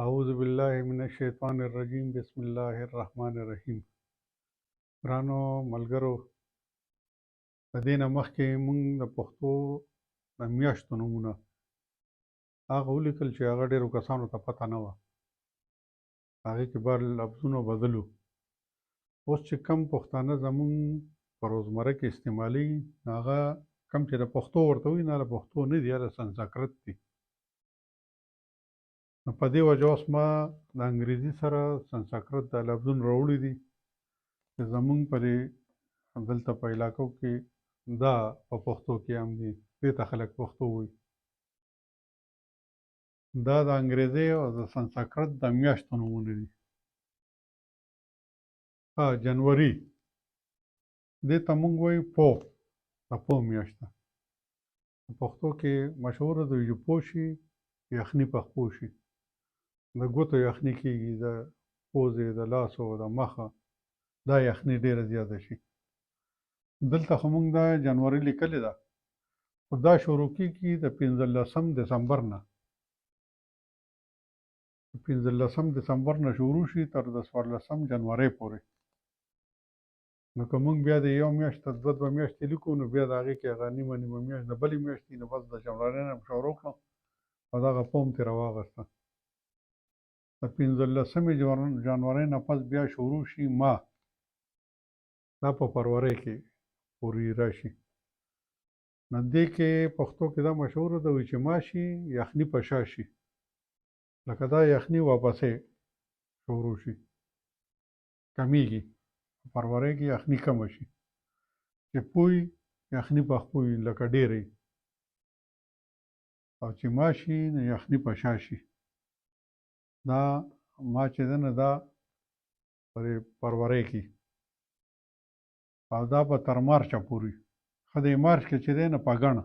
اعوذ بالله من الشیطان الرجیم بسم الله الرحمن الرحیم. ګرانو ملګرو، د دې نه مخکې موږ د پښتو د میاشتو نومونه هغه ولیکل چې هغه ډېرو کسانو ته پته نه وه، هغې کې بار لفظونه بدلو. اوس چې کم پښتانه زمونږ په روزمره کې استعمالوي، هغه کم چې د پښتو ورته وایي، نه د پښتو نه دي، د سنسکرت دي. نو په دې وجه اوس ما د انګریزي سره سنسکرت د لفظونه راوړي دي چې زمونږ په دې دلته په علاقو کې دا په پښتو کې هم دي، دې ته خلک پښتو وایي. دا د انګریزي او د سنسکرت د میاشتو نومونه دي. ها، جنوري دې ته مونږ وایو پو، د پو میاشت ده. په پښتو کې مشهوره ده چې پوه شي یخني په خپو شي، د ګوتو یخني کېږي، د پوزې، د لاسو، د مخه دا یخني ډېره زیاته شي. دلته خو مونږ دا جنوري لیکلې ده، خو دا شروع کېږي د 15 دسمبر نه، 15 دسمبر نه شروع شي تر د 14 جنورۍ پورې. نو که مونږ بیا د یو میاشت دوه دوه میاشتې لیکو، نو بیا د هغې کې هغه نیمه نیمه میاشت د بلې میاشتې، نو بس د جنورۍ نه مې شروع کړو او دغه پوم ترې راواخیسته. د 15 جنورۍ نه پس بیا شروع شي ما، دا په فرورۍ کې پورې راشي. نو دې کې پښتو کې دا مشهوره ده چې ماشي یخني په شا شي، لکه دا یخني واپسې شروع شي، کمیږي. په فرورۍ کې یخني کمه شي، چې پوی یخني په خپوی لکه ډېرې، او چې ماشي نو یخني په شا شي. دا ما چې ده نه دا په فرورۍ کې، او دا به تر مارچه پورې. ښه دی مارچ کې چې دی نه پګڼه،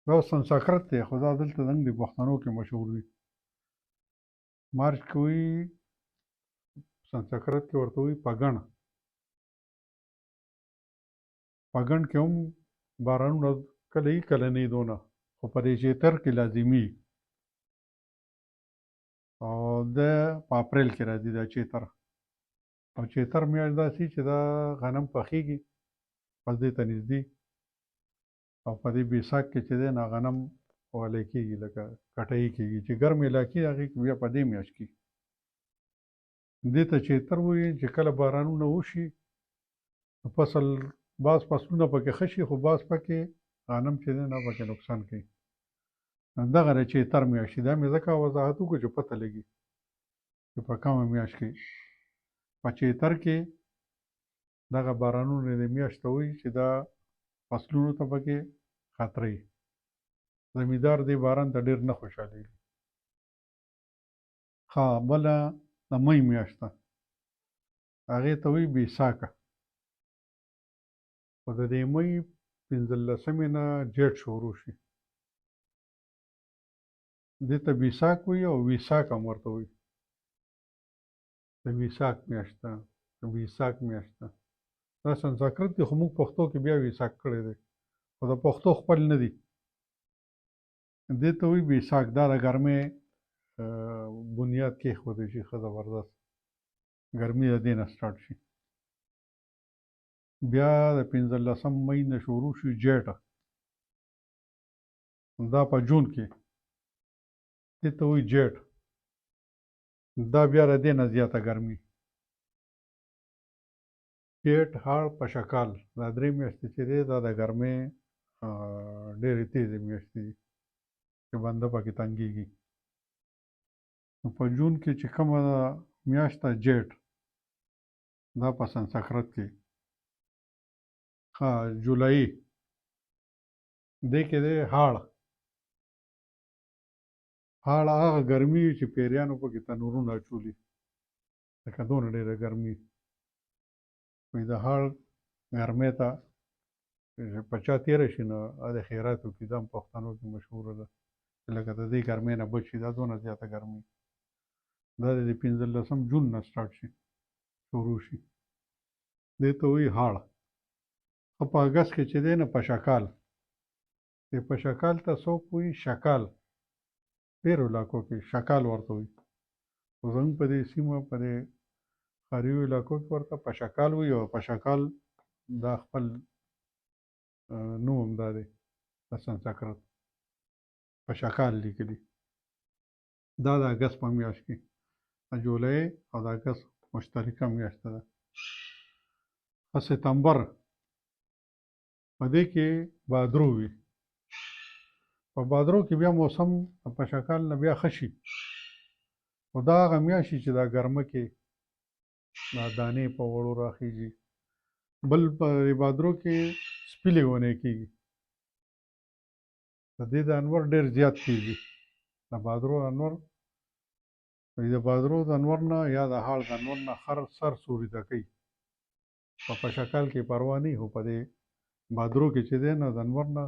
دا اوس سنسکرت دی، خو دا دلته زموږ د پښتنو کې مشهور دی. مارچ کې وایي، سنسکرت کې ورته وایي پګڼه. پګڼ کې هم بارانونه کله یي کله نه دونه، خو په دې چیتر کې لازمي، او د په اپریل کې راځي دا چیتر. او چیتر میاشت داسې چې دا غنم پخېږي پس دې ته نږدې، او په دې بیساک کې چې دی نه غنم والې کېږي، لکه کټۍ کېږي چې ګرمې علاقې هغې کې بیا په دې میاشت کې دې ته چیتر وایي. چې کله بارانونه وشي فصل، بعض فصلونه پکې ښه شي، خو بعض پکې غنم چې دی نه پکې نقصان کوي. دغه د چیتر میاشت، دا مې ځکه وضاحت وکړو چې پته لګي چې په کومه میاشت کې. په چیتر کې دغه بارانونه د میاشت ته وایي چې دا فصلونو ته پکې خطرې، زمیندار دې باران ته ډېر نه خوشحالېږي. ښه، بله د مۍ میاشت ده، هغې ته وایي بیساکه. خو د دې مۍ 15 نه جېټ شروع شي، دې ته بیساک وایي او ویساک هم ورته وایي. د ویساک میاشت ده، د ویساک میاشت ده. دا سنسکرت دی، خو موږ پښتو کې بیا ویساک کړی دی، خو د پښتو خپل نه دی. دې ته وایي بیساک. دا د ګرمۍ بنیاد کېښودی شي، ښه زبردست ګرمي د دې نه سټارټ شي. بیا د 15 مۍ نه شروع شي جېټه، دا په جون کې، دې ته وایي جېټ. دا بیا د دې نه زیاته ګرمي، جېټ، هاړ، پشکال، دا درې میاشتې چې دی دا د ګرمۍ ډېرې تیزې میاشتې دي چې بنده پکې تنګېږي. نو په جون کې چې کومه میاشت ده جېټ، دا په سنسکرت کې. ښه، جولای دې کې دی هاړ. هاړ هغه ګرمي چې پیریانو پکې تنورونه اچولي، لکه دونه ډېره ګرمي وایي. د هاړ ګرمۍ ته چې په چا تېره شي نو د خیرات وکړي. دا هم پښتنو کې مشهوره ده چې لکه د دې ګرمۍ نه بچ شي، دا دونه زیاته ګرمي. دا د 15 جون نه سټارټ شي، شروع شي، دې ته وایي هاړ. خو په اګست کې چې دی نه پشکال، د پشکال ته څوک وایي شکال. ډېرو علاقو کې شکال ورته وایي، خو زموږ په دې سیمه په دې ښاري علاقو کې ورته پشکال وایي، او پشکال دا خپل نوم هم دا دی د سنسکرت پشکال لیکلي. دا د اګست په میاشت کې، د جولای او د اګست مشترکه میاشت ده. په ستمبر په دې کې بادرو وي، په بادرو کې بیا موسم د پشکال نه بیا ښه شي، خو دا هغه میاشت چې دا ګرمه کې دا دانې په وړو راخیږي. بل په بادرو کې سپي لیونی کېږي، د دې د انور ډېر زیات کېږي. د بادرو انور، د بادرو د انور نه یا د هاړ د انور نه خر سر سوري ته کوي. په پشکال کې پروا نه، خو په دې بادرو کې چې دی نه د انور نه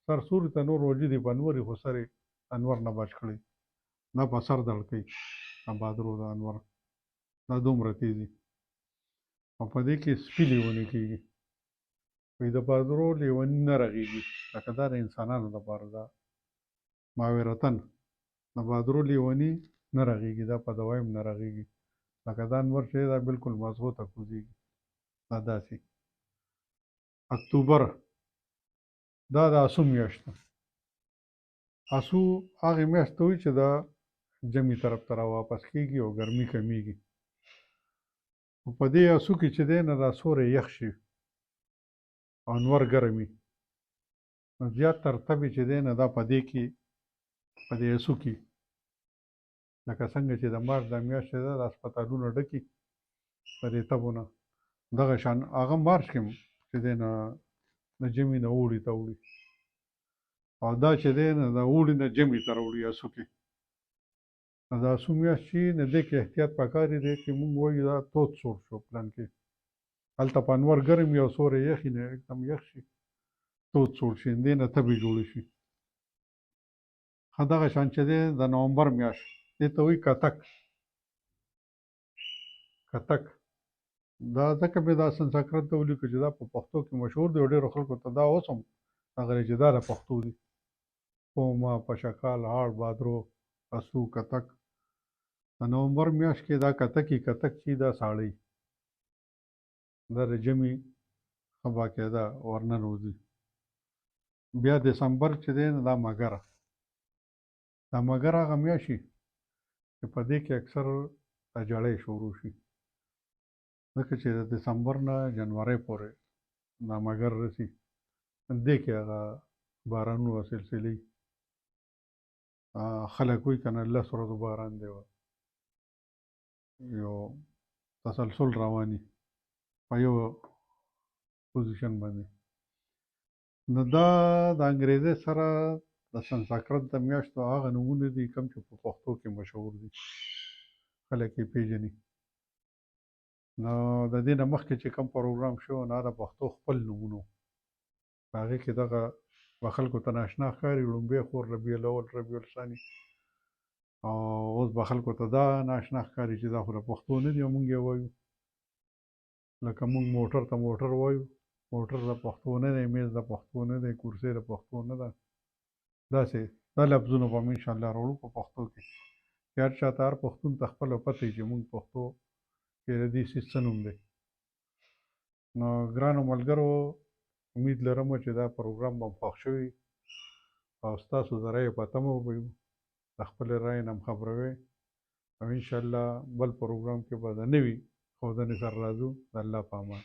سر سوري ته نور وجود یې په انور وي، خو سر یې انور نه بچ کړي، دا په سر دړ کوي د بادرو د انور، دا دومره تیزي. او په دې کې سپي لیوني کېږي. وایي د بادرو لیوني نه رغېږي، لکه دا د انسانانو لپاره ده ماورتن، د بادرو لیوني نه رغېږي، دا په دوايي هم نه رغېږي، لکه دا انور چې دا بالکل مازغو ته کوزېږي، دا داسې. اکتوبر دا د اسو میاشت ده. اسو هغې میاشت ته وایي چې دا ژمي طرف ته راواپس کېږي او ګرمي کمیږي. خو په دې اسو کې چې دی نه دا سوری یخ شي او انور ګرم وي، نو زیات تر تبې چې دی نه دا په دې کې په دې اسو کې، لکه څنګه چې د مارچ دا میاشت چې ده د هسپتالونه ډکي په دې تبو نه، دغه شان هغه مارچ کې هم چې دی نه د ژمي نه اوړي ته اوړي، او دا چې دی نه د اوړي نه ژمي ته راوړي اسو کې. نو دا اسو میاشت چې نه دې کې احتیاط پکار دی چې موږ وایو دا تود سوړ شو پلان کې، هلته په انور ګرم وي او سوری یخ وي، نه یکدم یخ شي تود سوړ شي، دې نه تبې جوړې شي. ښه دغه شان چې دی د نومبر میاشت دې ته وایي کتک. کتک دا ځکه مې دا سنسکرت ته ولیکو چې دا په پښتو کې مشهور دی او ډېرو خلکو ته دا اوس هم راغلی چې دا د پښتو دي. پومه، پشکال، هاړ، بادرو، اسو، کتک. د نومبر میاشت کې دا کتکي کتک چې دا ساړه، دا د ژمي ښه باقاعده ورننوځي. بیا دسمبر چې دی نو دا مګر، دا مګر هغه میاشت چې په دې کې اکثر د جړۍ شروع شي، ځکه چې د دسمبر نه جنورۍ پورې دا مګر رسي، دې کې هغه بارانونو سلسلې خلک وایي که نه 10 ورځو باران دی، یو تسلسل رواني په یو پوزیشن باندې. نو دا د انګریزۍ سره د سنسکرت د میاشتو هغه نومونه دي کوم چې په پښتو کې مشهور دي، خلک یې پېژني. نو د دې نه مخکې چې کوم پروګرام شو نو د پښتو خپل نومونو په هغې کې دغه به خلکو ته ناشنا ښکاري، ړومبی خور ربیع الاول، ربیع الثاني، او اوس به خلکو ته دا ناشنا ښکاري چې دا خو د پښتو نه دي او موږ یې وایو. لکه موږ موټر ته موټر وایو، موټر د پښتو نه دی، میز د پښتو نه دی، کرسي د پښتو نه ده. داسې دا لفظونه به موږ انشاءالله راوړو په پښتو کې، چې هر چا ته هر پښتون ته خپله پته وي چې موږ پښتو کې د دې څیز څه نوم دی. نو ګرانو ملګرو، امید لرم چې دا پروګرام به مو خوښ شوی او ستاسو د رایې په تمه به یو، د خپلې رایې نه هم خبروئ، او انشاءالله بل پروګرام کې به د نوي ښودنې سره راځو. د الله په امان.